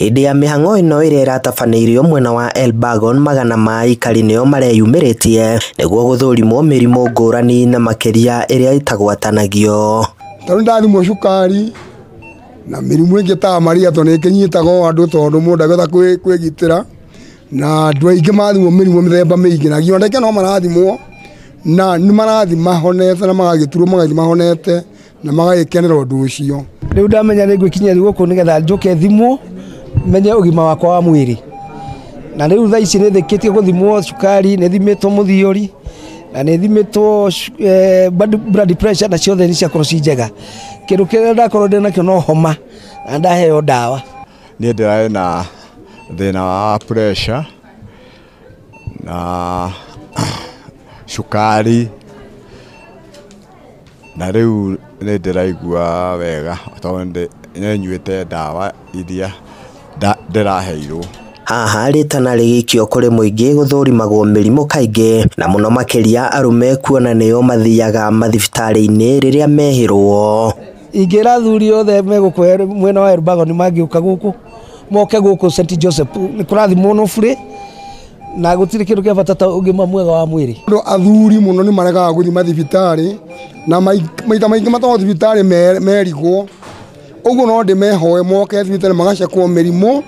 Hĩndĩ ya mĩhang'o ĩno ĩrĩa ĩratabanĩirio mwena wa Elburgon magana ma aikari nĩo mareyumĩrĩtie nĩguo gũthũrimwo mĩrimũ ngũrani na makĩria ĩrĩa ĩtagwatanagio. Tondũ ndathimwo cukari na mĩrimũ ĩngĩ ta maria tondũ nĩ ĩkĩnyitaga o andũ tondũ mũndũ ndangĩhota kwĩgitĩra na andũ aingĩ mathimwo mĩrimũ mĩthemba mĩingĩ na nginya ndagĩka no marathimwo na nĩ marathiĩ mahonete na magagĩturwo magathiĩ mahonete na magagĩkenera ũndũ ũcio. Rĩu ndamenya nĩ ngwĩkinyia gũkũ nĩgetha njũke thimwo menye ũgima wakwa wa mwĩrĩ na rĩu thaa ici nĩ thĩkĩtie gũthimwo cukari, nĩ thimĩtwo mũthiori na nĩ thimĩtwo blood pressure na ciothe nĩ ciakorwo ci njega. Kĩndũ kĩrĩa ndakorwo ndĩ nakĩo no homa na ndaheo ndawa. Niĩ ndĩrarĩ na thĩna wa pressure na cukari na rĩu nĩ ndĩraigua wega tondũ nĩ nyuĩte ndawa iria ndĩraheirwo. Haha rĩtana rĩgĩikio kũrĩ mũingĩ gũthũrimagwo mĩrimũ kaingĩ na mũno makĩria arũme kuona nĩo mathiaga mathibitarĩ-inĩ rĩrĩa mehĩrwo. Ingĩra athuri othe me gũkũ mwena wa Elburgon mangĩũka gũkũ moke gũkũ St Joseph nĩ kũrathimwo no burĩ na gũtirĩ kĩndũ kĩa bata ta ũgima mwega wa mwĩrĩ. Andũ athuri mũno nĩ maregaga gũthiĩ mathibitarĩ na maita maingĩ matwaragwo thibitarĩ merigwo ũguo no ndĩmehoe moke thibitarĩ magacekwo mĩrimũ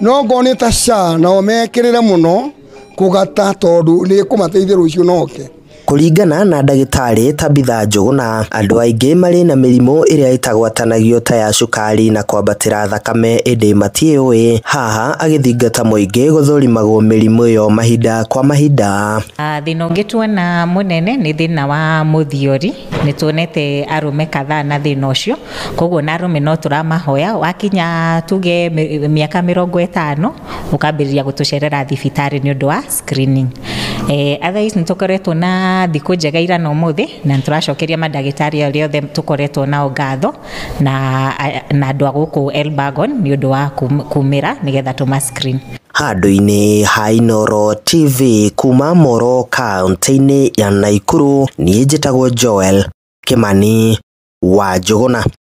no ngorwo nĩ ta SHA nao mekĩrĩre mũno kũgata tondũ nĩ ĩkũmateithia rũciũ noke. Kũringana na ndagĩtarĩ Tabitha Njũgũna, andũ aingĩ marĩ na mĩrimũ ĩrĩa ĩtagwatanagio ta ya cukari na kwambatĩra thakame ĩndĩ matiĩũĩ. Haha agĩthingata mũingĩ gũthũrimagwo mĩrimũ ĩyo mahinda kwa mahinda. Thĩna ũngĩ tuona mũnene nĩ thĩna wa mũthiori. Nĩ tuonete arũme kadhaa na thĩna ũcio, koguo na arũme no tũramahoya wakinya tuge mĩaka 50 ũkambĩrĩria gũtũcerera thibitarĩ nĩ ũndũ wa screening. Otherwise nĩ tũkoretwo na thikũ njega ira na ũmũthĩ na nĩ tũracokeria mandagĩtarĩ arĩa othe tũkoretwo nao ngatho na andũ a gũkũ Elburgon nĩ ũndũ wa kumĩra nĩgetha tũma screen. Handũ-inĩ ha Inooro TV kuma Moro kaunti-inĩ ya Nakuru, niĩ njĩtagwo Joel Kimani wa Njũgũna.